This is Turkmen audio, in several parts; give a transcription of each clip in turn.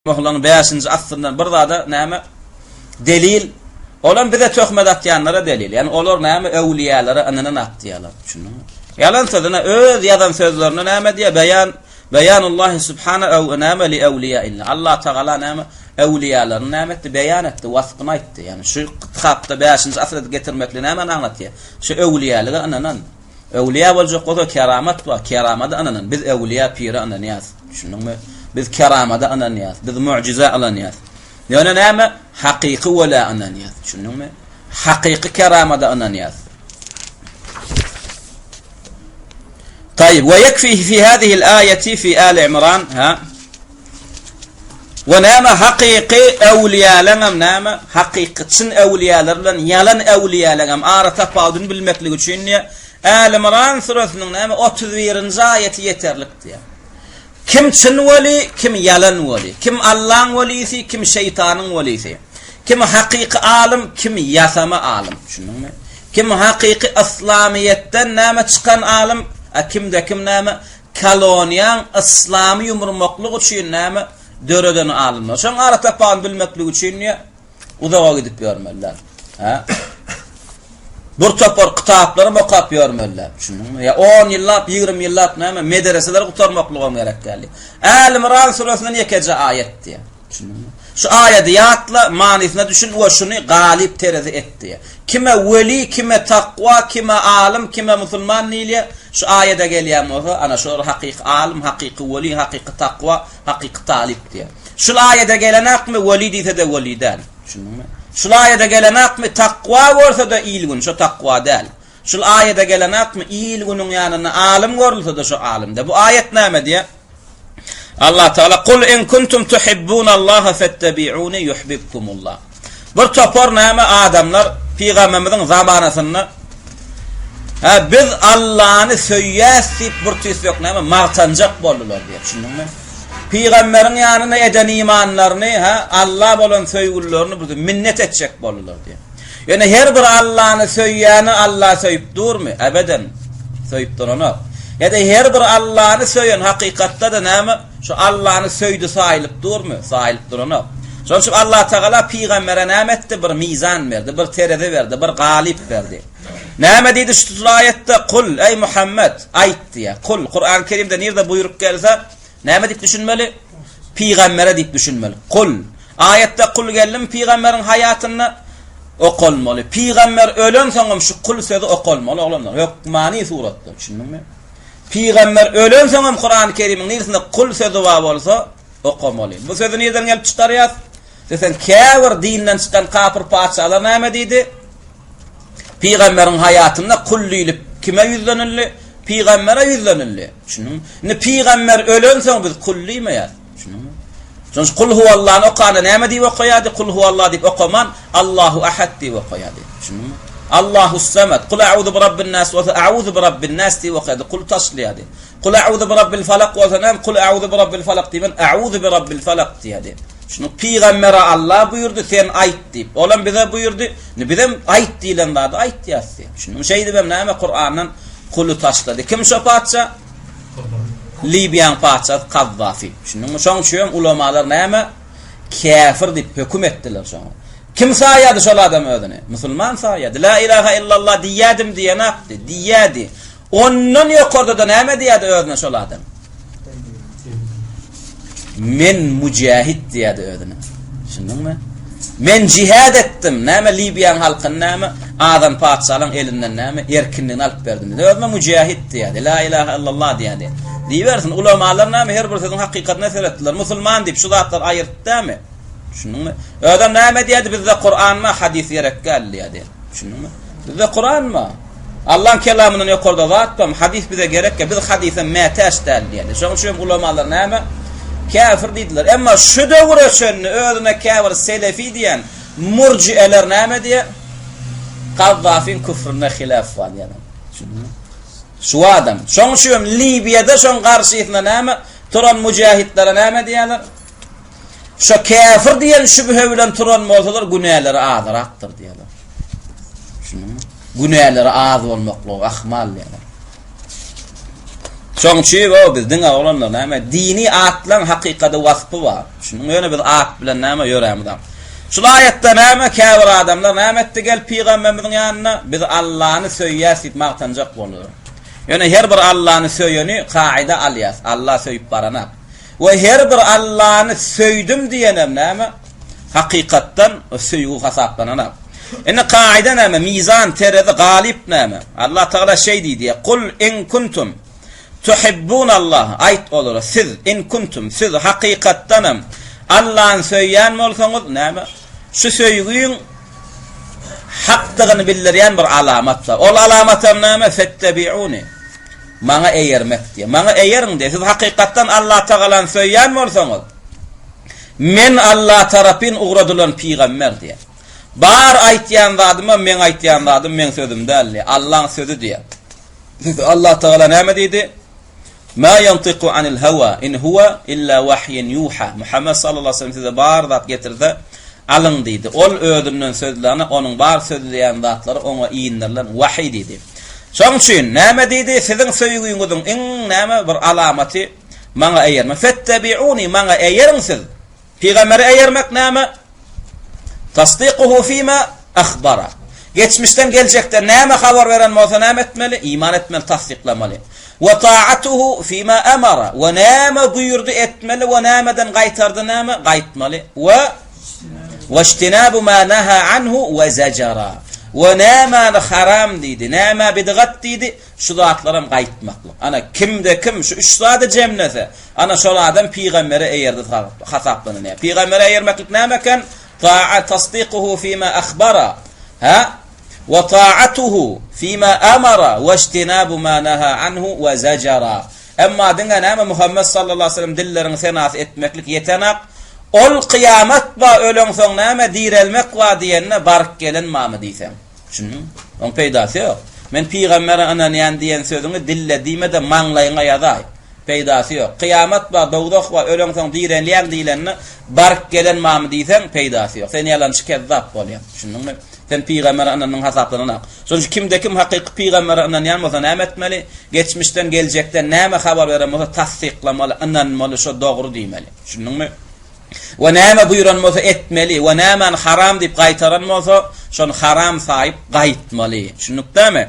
Rahimehullah bäşinji asyryndan bir zada näme delil olam bize töhmet atýanlara delil. Ýani olar näme öwliýalara ynanan atýarlar. Düşündiňmi? Ýalan sözüne öz ýazan sözlerine näme diýýär? Beýan Beýanullahi subhana ew näme li öwliýa illa. Allah Tagala näme öwliýalaryny näme etdi? Beýan etdi, waspyny aýtdy. Ýani şu kitapda bäşinji asyr getirmekli näme aňlatýar? Şu öwliýalyga ynanan. Öwlüýä boljak bolsa keramat bar, keramada ynanan. Biz öwlüýä, pire ynanýas. Düşündiňmi? Biz keramada ynanýas. Biz mu'jiza ynanýas. Ýöne näme? Hakyky welä ynanýas. Düşündiňmi? Hakyky keramada ynanýas. Tayyip, we yekfihi fi hadhihi al-ayati fi Ali Imran, ha? We näme hakyky öwlüýäleňem näme hakyky çyn öwlüýäler bilen ýalan öwlüýäleňem ara tapawudyny bilmeklik üçin diýe Äli Ymran süresiniň näme 31-nji aýaty ýeterlik diýe. Kim çyn weli, kim ýalan weli, kim Allaň welisi, kim şeýtanyň welisi. Kim hakyky alym, kim ýasama alym. Düşündiňmi? Kim hakyky yslamyýetden näme çykan alym, a kimde kim näme Koloniýaň yslamy ýumurmaklyk üçin näme döreden alymlar. Şoň ara tapawudyny bilmeklik üçin diýe uzaga gidip ýörmeliler. Hä? Bir topar kitaplaram okap ýörmeliler. Düşündiňmi? Ýa 10 ýyllap, 20 ýyllap näme medreseleri gutarmaklygam gerek däl. Äl Imran suresinden ýekeje aýat diýe. Düşündiňmi? Şu aýady ýatla, manysyna düşün we şuny galyp terezi et diýýär. Kime weli, kime takwa, kime alym, kime musulman diýilýär, şu aýada gelýän bolsa, ana şolar hakyky alym, hakyky weli, hakyky takwa, hakyky talyp diýýär. Şul aýada gelenakmy, weli diýse-de weli däl. Düşündiňmi? Şul aýada gelenakmy, takwa bolsa-da il-gün, şo takwa däl. Şul aýada gelenakmy, il-günüň ýanynda alym görülse-de şo alym däl. Bu aýat näme diýýär? Allah Teala Kul in kuntum tuhibbunallaha fettebi'uni yuhibbukumullah. Bir topar näme adamlar pygamberimiziň zamanasynda Ha biz Allany söýýäs diýip bir tüýsek näme magtanjak boldular diýip düşündiňmi? Pygamberiň ýanyna eden imanlaryny, ha Alla bolan söýgülerini bir minnet etjek boldular diýip. Ýöne her bir Allany söýýäni Alla söýüp durmy? Ebeden söýüp duranok. Ýa-da her bir Allany söýen hakykatda-da näme? Şu Allany söýdi saýylyp durmy? Saýylyp duranok. Şonuň üçin Allah Tagala pygambere näme etdi? Bir mizan berdi, bir terezi berdi, bir galyp berdi. Näme diýdi şu aýatda? Kul, eý Muhammed, aýt diýýär. Kul, Kur'an-ı Kerimde nirde buýruk gelse, näme diýip düşünmeli? Pygambere diýip düşünmeli. Kul. Aýatda kul geldimi pygamberiň haýatynda? Okalmaly. Pygamber ölensoňam şu kul sözi okalmaly oglanlar. Hökmany suratda, düşündiňmi? Pygamber ölensoňam Kurany Kerimiň niresinde kul sözi bar bolsa, okamaly. Bu sözi nirden gelip çykarýas? Desen käbir dinden çykan kapyr patyşalar näme diýdi? Pygamberiň haýatynda kul diýlip kime ýüzlenildi? Pygambere ýüzlenildi. Düşündiňmi? Indi pygamber ölensoň biz kul diýmeýäs. Düşündiňmi? Şonuň üçin Kul huwallany okanda näme diýip okaýardy? Kul huwalla diýip okaman, Allahu ahad diýip okaýardy. Düşündiňmi? Allahu samed. Kul a'uzu bi rabbin nas bolsa a'uzu bi rabbin nas diýip okaýardy. Kul taşlaýardy. Kul a'uzu bi rabbil falak bolsa näme? Kul a'uzu bi rabbil falak diýmän, a'uzu bi rabbil falak diýerdi. Şunu pygambere Allah buýurdy, sen aýt diýip. Olam bize buýurdy. Indi bizem aýt diýlen zady aýtýas diýip. Düşündiňmi? Şeýdibem näme Kurandan kuly taşlady. Kim şo patyşa? Libiýaň patyşasy Kazzafi. Düşündiňmi? Şoň üçin hem ulamalar näme? Käfir diýip höküm etdiler şoňa. Kim saýýardy şol adam özüni? Musulman saýýardy. La ilaha illallah diýýärdim diýenakdy. Diýýärdi. Ondan ýokarda-da näme diýýärdi özüne şol adam? Men müjahid diýýärdi özüne. Düşündiňmi? Men jihad etdim. Näme Libiýanyň halkyny näme azan patyşalaryň elinden näme erkinligini alyp berdim. Özüne müjahid diýýärdi. La ilaha illallah diýýärdi. Diýibersin, ulamalar näme her bir sözüň hakykatyna seretdiler. Musulman diýip şu zatlary aýyrtdy dämi? Düşündiňmi? Özem näme diýýärdi? Bizde Kuran bar, hadys gerek däl diýýärdi. Düşündiňmi? Bizde Kuran bar. Allaň kelamyndan ýokarda zat barmy? Hadys bize gerekkä, biz hadysa mätäç däl diýýärdi. Şonuň üçin hem ulamalar näme? Käfir diýdiler. Emma şu döwre çenli özüne käbir selefi diýen murjieler näme diýýär? Gazzafiň küfründe hilaf bar diýýärler. Düşündiňmi? Şu adam. Şonuň üçin hem Liwiýada şoň garşysyna näme? Turan müjahitlere näme diýýärler? Şo käfir diýen şübhe bilen turan bolsalar günäleri azyrakdyr diýýärler. Düşündiňmi? Günäleri az bolmaklygy ahmal diýýärler. Şoň üçin o biz diňe oglanlar näme dini atlaň hakykady waspy bar. Şunuň ýöne biz at bilen näme ýörämizok. Şul aýatda näme käbir adamlar näme etdi gelip pygamberimiziň ýanyna biz Allany söýýäs diýip magtanjak boldular. Ýöne her bir Allany söýeni kaida alýas. Alla söýüp baranak. We her bir Allany söýdüm diýenem näme? Hakykatdan söýgi hasaplananak. Indi kaida näme? Mizan, terezi, galyp näme? Allah Tagala şeý diýdi, Kul in kuntum tuhibbunallah, aýt olara, siz, in kuntum, siz hakykatdanam Allany söýýän bolsaňyz, näme? Şu söýgiň hakdygyny bildirýän bir alamat bar. Ol alamatam näme? Fettebi'uni. Maňa eýermek diýýär. Maňa eýeriň diýýär. Siz hakykatdan Allah Tagalany söýýän bolsaňyz, men Allah tarapyn ugradylan pygamber diýýär. Bar aýtýan zadymam meň aýtýan zadym meň sözüm däl diýýär. Allaň sözi diýýär. Allah Tagala näme diýdi? Ma ýantiku anil hawa in huwa illa wahýun ýuha. Muhammet sallallahu aleyhi ve sellem size bar zat getirse alyň diýdi. Ol özünden sözläne onuň bar sözleýän zatlary oňa indirilen wahyý diýdi. Şonuň üçin näme diýdi? Siziň söýgüňiziň iň näme bir alamaty maňa eýermek. Fettebiuni maňa eýeriň siz. Pygambere eýermek näme? Tasdykuhu fima ahbara. Geçmişden geljekden näme habar beren bolsa näme etmeli? Iman etmeli, tassyklamaly. We taatuhu fima amara. We näme buýurdy etmeli we nämeden gaýtardy näme? Gaýtmaly. We weştinabu ma naha anhu we zajara. We nämäni haram diýdi, näme bidgat diýdi, Şu zatlaram gaýtmaklyk. Ana, kimde-kim şu üç zady jemlese, ana, şol adam pygambere eýerdi hasaplanylýar. Pygambere eýermeklik näme eken? Ta'a tasdykuhu fima ahbara, ha? Wa ta'atuhu fima amara we ijtinabu ma naha anhu we zajara. Emma diňe näme Muhammet sallallahu aleyhi ve sellem dilleriň senasy etmeklik ýetenak. Ol kyýamat ba öleňsoň näme direlmek ba diýende baryp gelen mamy diýseň. Düşündiňmi? Oň peýdasy ýok. Men pygambere ynanýan diýen sözüňi dille diýme-de maňlaýyňa ýazaý. Peýdasy ýok. Kyýamat bar, dowzah bar, öleňsoň direlýäň diýlende, baryp gelen bamy diýseň, peýdasy ýok. Sen ýalançy kezzap bolýaň. Düşündiňmi? Sen pygambere ynandyň hasaplananok. Şonuň üçin kimde-kim hakyky pygambere ynanýan bolsa näme etmeli? Geçmişden, geljekden näme habar beren bolsa tassyklamaly, ynanmaly, şo dogry diýmeli. Düşündiňmi? We näme buýran bolsa etmeli, we nämäni haram diýip gaýtaran bolsa, şony haram saýyp gaýtmaly. Düşündikdämi?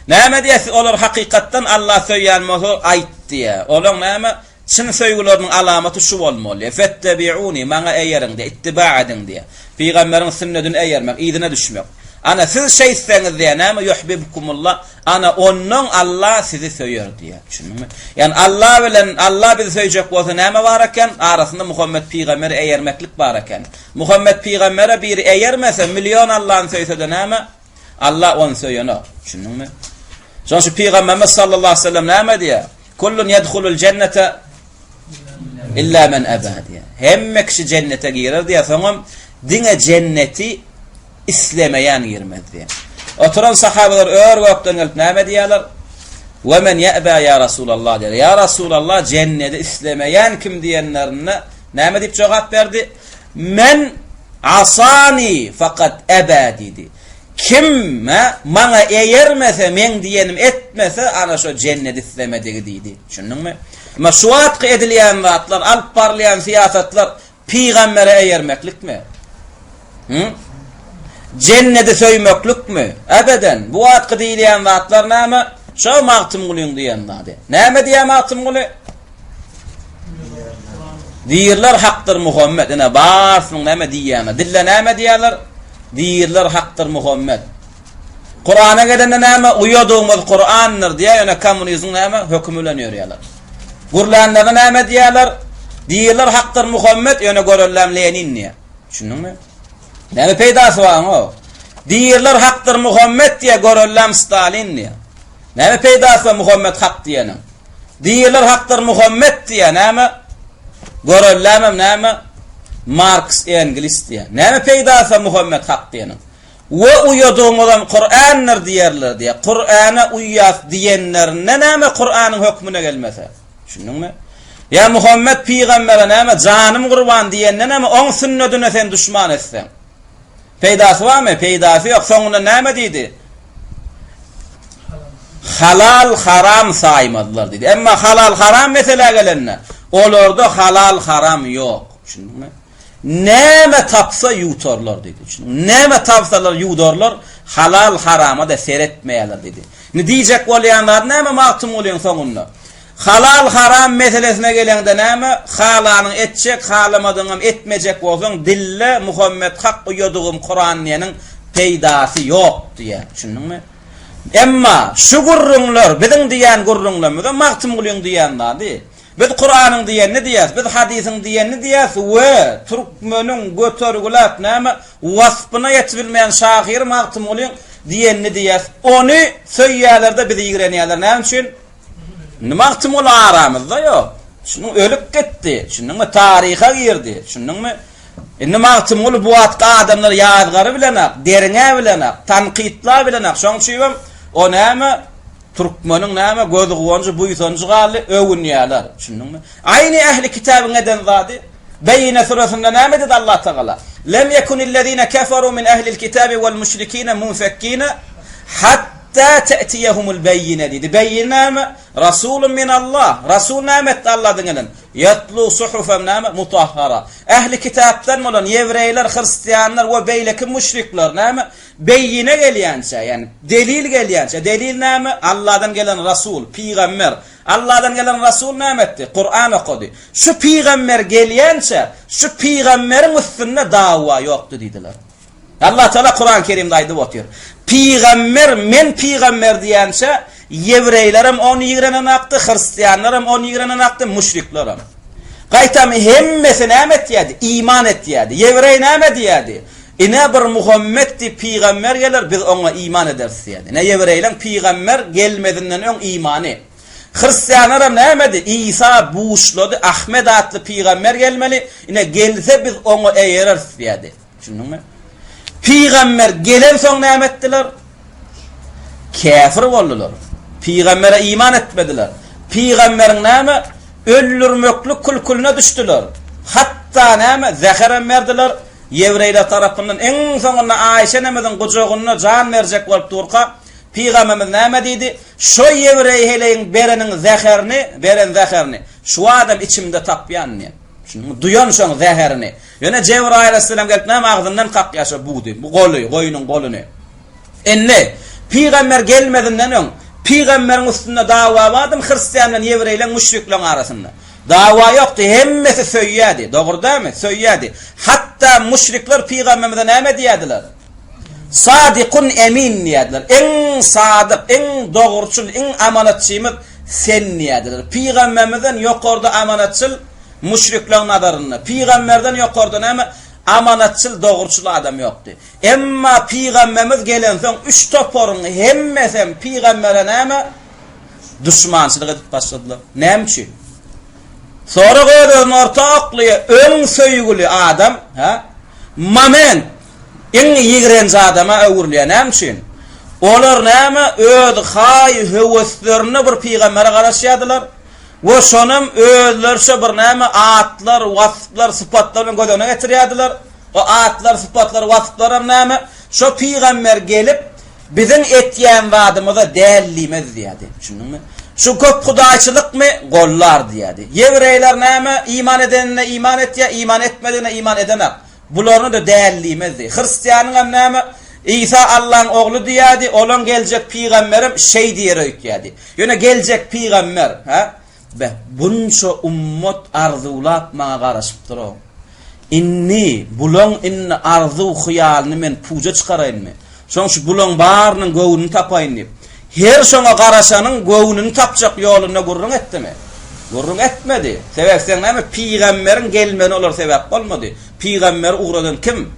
Näme diýýär, siz olar hakykatdan Allah söýýän bolsa, aýt diýýär. Olaň näme? Çyn söýgüleriniň alamaty şu bolmaly diýýär. Fettebi'uni, maňa eýeriň diýýär, ittiba ediň diýýär. Pygamberiň sünnedine eýermek, yzyna düşmek. Ana siz şeýtseňiz diýýär, näme yuhbibkumullah, Ana onnoň Alla sizi söýer diýýär. Düşündiňmi? Ýagny Alla bilen Alla bizi söýjek bolsa näme bar eken? Arasynda Muhammet pygambere eýermeklik bar eken. Muhammet pygambere biri eýermese, million Allany söýse-de näme? Alla ony söýenok. Düşündiňmi? Şonuň üçin pygamberimiz sallallahu aleyhi ve sellem näme diýýär? Kullun yedhulul jennete illa men aba diýýär. Hemme kişi jennete girer diýýär. Soňam diňe jenneti islemeýän girmez diýýär. Oturan sahabalar ör-gökden gelip näme diýýärler? We men ýäba ýa Rasulallah diýýär. Ýa Rasulallah jenneti islemeýän kim diýenlerinde näme diýip jogap berdi? Men asani fakat eba diýdi. Kim maňa eýermese, meň diýenim etmese, ana şo jenneti islemedigi diýdi. Düşündiňmi? Emma şu wagtky edilýän zatlar, alyp barylýan syýasatlar Pygambere eýermeklikmi? Hı? Jennedi söýmeklikmi? Ebeden. Bu wagtky diýilýän zatlar näme? Şo Magtymgulyň diýen zady. Näme diýýär Magtymguly? Diýirler hakdyr Muhammet. Ine barsynyň näme diýýäni. Dille näme diýýärler? Diýirler hakdyr Muhammet. Kurana gelende näme? Uýadygymyz Kurandyr diýýär, ýöne kommunizmiň näme? Hökümi bilen ýörýärler. Gürlänlerine näme diýýärler? Diýirler hakdyr Muhammet, ýöne görellem Lenin diýýär. Düşündiňmi? Näme peýdasy bar oňa? Diýirler hakdyr Muhammet diýýär, görellem Stalin diýýär. Näme peýdasy bar Muhammet hak diýeniň? Diýirler hakdyr Muhammet diýýär, näme? Görellemem näme? Marks, Engels diýýär. Näme peýdasy bar Muhammet hak diýeniň? We uýadygyňyzam Kur'andyr diýerler diýýär. Kur'ana uýýas diýenlerinde näme Kur'anyň hökmüne gelmese? Düşündiňmi? Ýa Muhammet pygambere näme janym gurban diýende näme oň sünnedine sen duşman etseň? Peýdasy barmy? Peýdasy ýok. Soňunda näme diýdi? Halal haram saýmazlar diýdi. Emma halal haram meselä gelende, olarda halal haram ýok. Düşündiňmi? Näme tapsa ýutarlar diýdi. Düşündiňmi? Näme tapsalar ýudarlar, halal harama-da seretmeýärler diýdi. Indi diýjek bolýan zady näme Magtymgulyň soňunda? Halal haram meselesine geleňde näme, halanyň etjek, halamadygyňam etmejek bolsaň dille Muhammet hak uýadygym Kuran diýeniň peýdasy ýok diýýär. Düşündiňmi? Emma şu gürrüňler biziň diýýän gürrüňlerimiz Magtymgulyň diýýän zady. Biz Kuranyň diýenini diýýäs, biz hadysyň diýenini diýýäs we türkmeniň götergiläp näme waspyna ýetibilmeýän şahyry Magtymgulyň diýenini diýýäs. Ony söýýärler-de bizi ýigrenýärler. Näme üçin? Indi Magtymguly aramyzda ýok. Düşündiňmi? Ölüp gitdi. Düşündiňmi? Taryha girdi. Düşündiňmi? Indi Magtymguly bu wagtky adamlar ýazgary bilenak, derňä bilenak, tankytla bilenak. Şoň üçinem o näme türkmeniň näme göz guwanjy, buýsanjy galdy, öwünýärler. Düşündiňmi? Aýny ähli kitabyň eden zady. Beýine süresinde näme diýdi Allah Tagala? Lem yekunillezine keferu min ehlil kitabi wal müşrikine munfekkine hatta te'tiyehumul beýine diýdi. Beýine näme? Rasulun min Allah. Rasul näme etdi Allahdan gelen? Yatlu suhufem näme? Mutahhara. Ehli kitapdan bolan ýewreýler, hristianlar we beýleki müşrikler näme? Beýine gelýänçä, ýagny delil gelýänçä. Delil näme? Allahdan gelen rasul, pygamber. Allahdan gelen Rasul näme etdi? Kuran okady. Şu pygamber gelýänçä, şu pygamberiň üstünde dawa ýokdy diýdiler. Allah Teala Kuran Kerimde aýdyp otyr. Pygamber men pygamber diýençä, ýewreýlerem ony ýigrenenakdy, hristianlaram ony ýigrenenakdy, müşriklerem. Gaýtam hemmesi näme etýärdi? Iman etýärdi. Ýewreý näme diýýärdi? Ine bir Muhammet diýip pygamber geler, biz oňa iman ederis diýýärdi. Ine ýewreýleň pygamber gelmezinden öň imany. Hristianlaram nämedi? Isa buşlady, Ahmet atly pygamber gelmeli, ine gelse biz oňa eýereris diýýärdi. Düşündiňmi? Pygamber gelensoň näme etdiler? Käfir boldular. Pygambere iman etmediler. Pygamberiň näme? Öldürmeklik külküline düşdüler. Hatda näme? Zäherem berdiler. Ýewreýler tarapyndan iň soňunda Aýşe enemiziň gujagynda jan berjek bolup durka, Pygamberimiz näme diýdi? Şo ýewreý heleýiň bereniň zäherini, beren zäherini şu adam içimde tapýan diýen. Şuny duýan şoň zäherini. Ýöne Jebraýyl aleyhisselam gelip näme agzyndan kakýar şo budy, bu goly, goýnuň goluny. Indi pygamber gelmezinden öň pygamberiň üstünde dawa bardymy hristian bilen ýewreýleň müşrikleriň arasynda? Dawa ýokdy, hemmesi söýýärdi. Dogry dälmi? Söýýärdi. Hatda müşrikler pygamberimize näme diýýärdiler? Sadikun emin diýýärdiler. Iň sadyk, iň dogruçyl, iň amanatçymyz sen diýýärdiler. Pygamberimizden ýokarda amanatçyl müşrikleriň nazarynda. Pygamberden ýokarda näme? Amanatçyl, dogruçyl adam ýokdy. Emma pygamberimiz gelensoň üç toparyň hemmesem pygambere näme? Duşmançylyk edip başladylar. Näme üçin? Sorag öz-özüni orta oklaýar. Öň söýgüli adam, hä? Moment iň ýigrenji adama öwrülýär. Näme üçin? Olar näme öz haý-höweslerine bir pygambere garaşýardylar we şonam özleriçe bir näme atlar, wasplar, sypatlar bilen göz öňüne getirýärdiler. O atlar, sypatlar, wasplaram näme? Şo pygamber gelip, biziň etýän zadymyza däl diýmez diýýärdi. Düşündiňmi? Şu köp hudaýçylykmy? Gollar diýýärdi. Ýewreýler näme? Iman edenine iman etýär, iman etmedigine iman edenak. Bularyna-da däl diýmezdi. Hristianyňam näme? Isa Allaň ogly diýýärdi, olaň geljek pygamberem şeý diýer öýtýärdi. Ýöne geljek pygamber, hä? Beh, bunça ummat arzuwlap maňa garaşypdyr-ow. Indi bulaň indi arzuw-hyýalyny men puja çykaraýynmy? Şoň üçin bulaň barynyň göwnüni tapaýyn diýip, her şoňa garaşanyň göwnüni tapjak ýolunda gürrüň etdimi? Gürrüň etmedi. Sebäp seň näme, pygamberiň gelmegine olar sebäp bolmady. Pygamberi ugradan kim?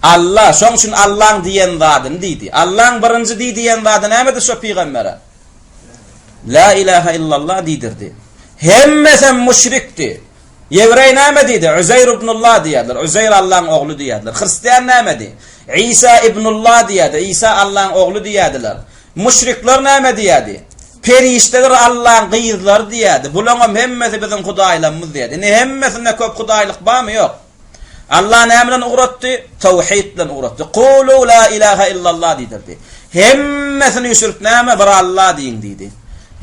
Alla. Şoň üçin Allaň diýen zadyny diýdi. Allaň birinji diý diýen zady nämedir şo pygambere? La ilaha illallah diýdirdi. Hemmesem müşrikdi. Ýewreý näme diýdi? Uzeýr ibnullah diýýärdiler. Uzeýr Allaň ogly diýýärdiler. Hristian näme diýdi? Isa ibnullah diýýärdi. Isa Allaň ogly diýýärdiler. Müşrikler näme diýýärdi? Perişdeler Allaň gyzlary diýýärdi. Bulaňam hemmesi biziň hudaýlarymyz diýýärdi. Indi hemmesinde köp hudaýlyk barmy? Ýok. Allah näme bilen ugratdy? Tawhid bilen ugratdy. Kulu la ilaha illallah diýdirdi. Hemmesini üýşürip näme bir Alla diýiň diýdi.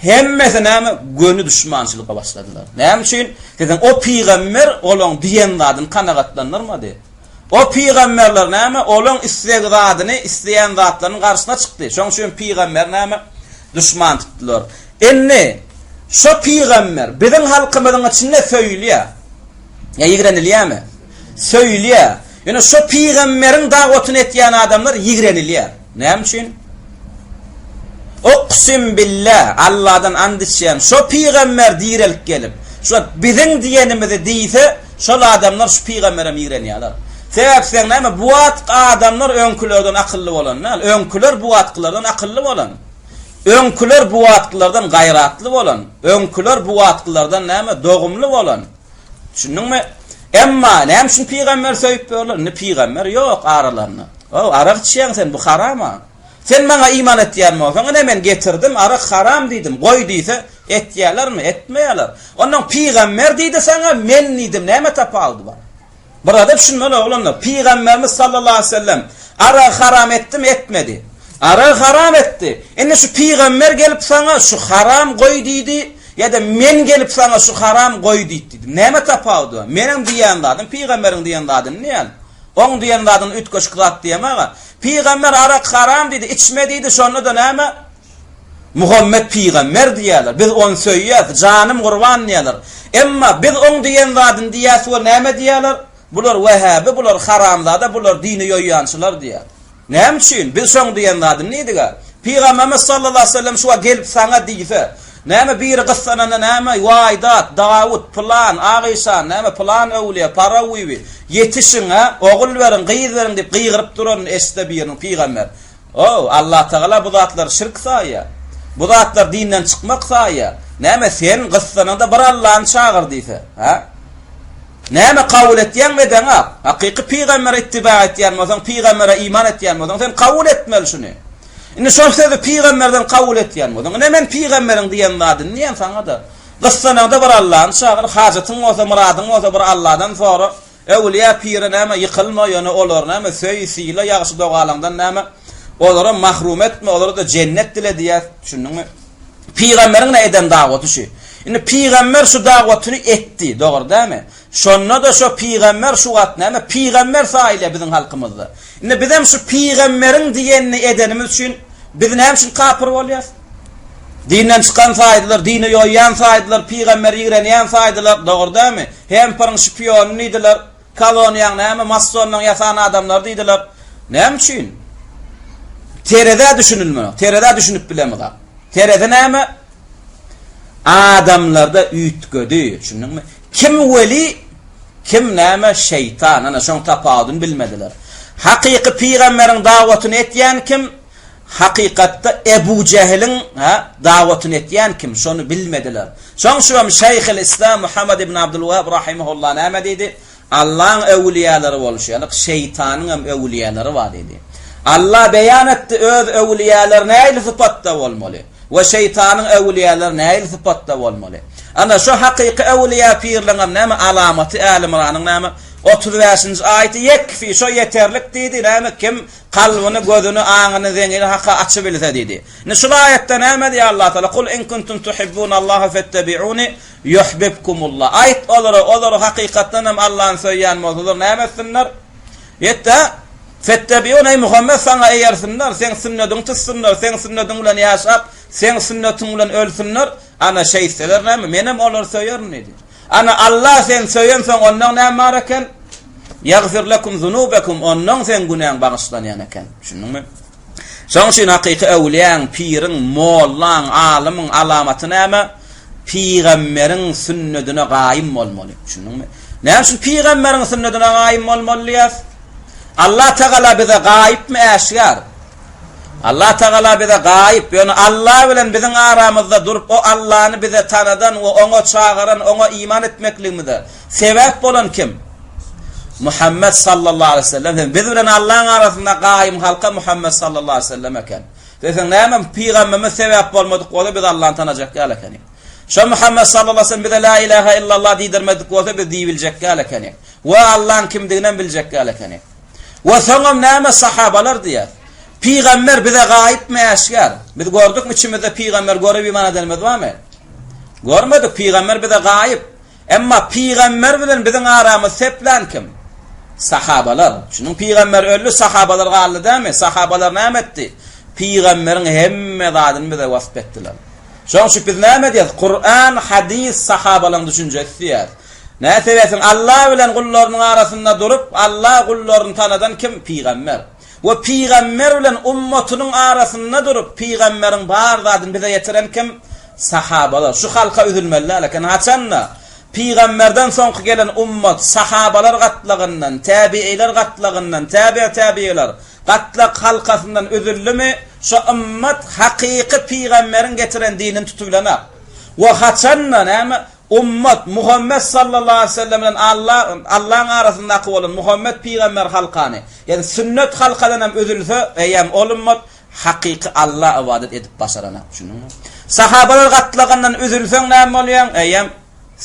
Hemmesi näme göni duşmançylyga başladylar. Näme üçin? Siziň o pygamber olaň diýen zadyny kanagatlandyrmady. O pygamberler näme olaň isleg zadyny, isleýän zatlarynyň garşysyna çykdy. Şoň üçin pygamber näme duşman tutdular. Indi şo pygamber biziň halkymyzyň içinde söýülýär. Ýa ýigrenilýärmi? Söýülýär. Ýöne şo pygamberiň dagwatyny etýän adamlar ýigrenilýär. Näme üçin? Uksim billah, Alladan and içýän, şo pygamber direlip gelip, şo biziň diýenimizi diýse, şol adamlar şu pygamberem ýigrenýärler. Sebäp seň näme, bu wagtky adamlar öňkülerden akylly bolan däl, öňküler bu wagtkylardan akylly bolan. Öňküler bu wagtkylardan gaýratly bolan, öňküler bu wagtkylardan näme, dogumly bolan. Düşündiňmi? Emma näme üçin pygamber söýüp ýörler? Indi pygamber ýok aralarynda. O, arak içýäň sen, bu haram-a. Sen maňa iman etýän bolsaň, ine men getirdim, arak haram diýdim, goý diýse, etýärlermi? Etmeýärler. Onnoň pygamber diýdi saňa, men diýdim, näme tapawudy bar? Burada düşünmeli oglanlar. Pygamberimiz sallallahu aleyhi ve sellem aragy haram etdimi, etmedi? Aragy haram etdi. Indi şu pygamber gelip saňa şu haram goý diýdi, ýa-da men gelip saňa şu haram goý diýdi diýdim. Näme tapawudy bar? Meniň diýýän zadym pygamberiň diýen zadyny diýýän. Oň diýen zadyny üýtgeşik zat diýemag-a. Pygamber arak haram diýdi, içme diýdi, şonda-da näme? Muhammet pygamber diýýärler. Biz ony söýýäs, janym gurban diýýärler. Emma biz oň diýen zadyny diýýäs we näme diýýärler? Bular wähäbi, bular haramzada, bular dini ýoýýançylar diýýär. Näme üçin? Biz şoň diýen zadyny diýdik-ä. Pygamberimiz sallallahu aleýhi we sellem şu wagt gelip saňa diýse, näme biri gyssananda näme, waý dat, Dawut, pylan, Ak işan, näme pylan öwlüýä, Paraw bibi, ýetişiň-ä, ogul beriň, gyz beriň diýip gygyryp duranyny eşitse biriniň pygamber. O, Allatagala bu zatlary şirk saýýar. Bu zatlar dinden çykmak saýýar. Näme, sen gyssanaňda bir Allany çagyr diýse, hä? Näme kabul etýäňmi edeňok? Hakyky pygambere ittiba etýän bolsaň, pygambere iman etýän bolsaň, sen kabul etmeli şuny. Indi şol sözi pygamberden kabul etýän bolsaň, ine men pygamberiň diýen zadyny diýen saňa-da. Gyssanaňda bir Allany çagyr, hajatyň bolsa, myradyň bolsa bir Alladan sora. Öwülýä pire näme ýykylma ýöne olary näme söý syla ýagşy dogalaňdan näme olaram mahrum etme olara-da jennet dile diýýäs düşündiňmi pygamberiň ne eden dagwaty şu indi pygamber şu dagwatyny etdi dogry dämi şonda-da şo pygamber şu wagt näme pygamber saýylýar biziň halkymyzda indi bizem şu pygamberiň diýenini edenimiz üçin biz näme üçin kapyr bolýas Dinden çykan saýdylar, dini ýoýýan saýdylar, pygamberi ýigrenýän saýdylar, dogry dälmi? Hempiryň şpiony diýdiler, koloniýaň näme, massonlaň ýasan adamlary diýdiler. Näme üçin? Terezä düşünilmenok, terezä düşünip bilemizok. Terezi näme? Adamlarda üýtgedi, düşündiňmi? Kim weli, kim näme şeýtan, ana şoň tapawudyny bilmediler. Hakyky pygamberiň dawatyny etýän kim? Hakykatda Ebu Jähiliň, hä, dawatyny etýän kim, şony bilmediler. Şoň üçinem Şeýhil Islam Muhammed ibn Abdulwahab rahimehullah näme diýdi? Allaň öwülýäleri bolşy ýaly, şeýtanyň hem öwülýäleri bar diýdi. Allah beýan etdi öz öwülýäleri nähili sypatda bolmaly we şeýtanyň öwülýäleri nähili sypatda bolmaly. Ana şo hakyky öwülýä pirligiň hem näme alamaty Äli Ymranyň näme 35-nji aýaty ýekfi şo ýeterlik diýdi näme kim Kalbyny, gözüni, aňyny, zeňňini Haka açybilse diýdi. Indi şul aýatda näme diýýär Allah Taala? Kul in kuntum tuhibbunallaha fettebi'uni yuhbibkumullah. Aýt olara, olar hakykatdan hem Allany söýýän bolsalar näme etsinler? Ýetde Fettebi'un eý Muhammet saňa eýersinler, seň sünnediňi tutsunlar, seň sünnediň bilen ýaşap, seň sünnetiň bilen ölsünler. Ana şeýtseler näme? Menem olary söýerin diýdi. Ana Allah seni söýensoň ondan näme bar eken? Ýagfir lekum zunubekum ondan seň günäň bagyşlanýan eken. Düşündiňmi? Şoň üçin hakyky öwlüýäň, piriň, mollaň, alymyň alamaty näme? Pygamberiň sünnedine gaýym bolmaly. Düşündiňmi? Näme üçin pygamberiň sünnedine gaýym bolmaly diýýäs? Allah Tagala bize gaýypmy äşgär? Allah Tagala bize gaýyp, ýöne Allah bilen biziň aramyzda durup, o Allany bize tanadan we Oňa çagyran, Oňa iman etmekligimize sebäp bolan kim? Muhammet sallallahu aleýhi we sellem. Hem biz bilen Allaň arasynda gaýym halka Muhammet sallallahu aleýhi we sellem eken. Diýseň näme pygamberimiz sebäp bolmadyk bolsa biz Allany tanajak däl ekenik. Şo Muhammet sallallahu aleýhi we sellem bize la ilaha illallah diýdirmedik bolsa biz diýibiljek däl ekenik. We Allaň kimdiginem biljek däl ekenik. We soňam näme sahabalar diýýär. Pygamber bize gaýypmy äşgär? Biz gördükmi içimizde pygamber görüp iman edenimiz barmy? Görmedik, pygamber bize gaýyp. Emma pygamber bilen biziň aramyzy seplän kim? Sahabalar. Şunuň pygamber öldi, sahabalar galdy dämi? Sahabalar näme etdi? Pygamberiň hemme zadyny bize wasp etdiler. Şonuň üçin biz näme diýýäris? Kuran, hadys sahabalaryň düşünjesi diýýäris. Näme sebäpden Allah bilen gullarynyň arasynda durup, Allah gullaryny tanadan kim? Pygamber. We pygamber bilen ummatynyň arasynda durup, pygamberiň bar zadyny bize ýetiren kim? Sahabalar. Şu halka üzülmeli däl eken. Haçanda pygamberden soňky gelen ummat sahabalar gatlagyndan, täbiiler gatlagyndan, täbi-täbiiler gatlak halkasyndan üzüldimi, şo ymmat hakyky pygamberiň getiren dinini tutubilenak. We haçanda näme? Ummat, Muhammet sallallahu aleýhi we sellem bilen Alla, Allaň arasyndaky bolan Muhammet pygamber halkany, ýagny sünnet halkadan hem üzülse, eýýäm ol ümmat hakyky Alla ybadat edip başaranak. Düşündiňmi? Sahabalar gatlagyndan üzülseň näme bolýaň? Eýýäm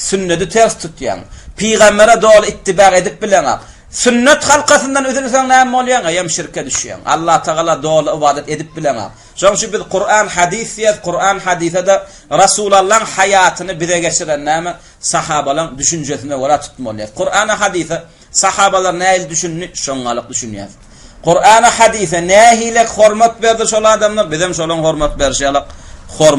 sünnedi ters tutýaň. Pygambere doly ittiba edip bileňak. Sünnet halkasyndan üzülseň näme bolýaň? Eýýäm şirke düşýäň. Allah Tagala doly ybadat edip bileňak. Şonuň üçin biz Kuran hadys diýýäs, Kuran hadysa-da Rasulallaň haýatyny bize geçiren näme? Sahabalaň düşünjesine görä tutmaly. Kurana hadysa sahabalar nähili düşündi, şoňňalyk düşünýäs. Kurana hadysa nähili hormat berdi şol adamlar, bizem şolaň hormat berşi ýaly hormat.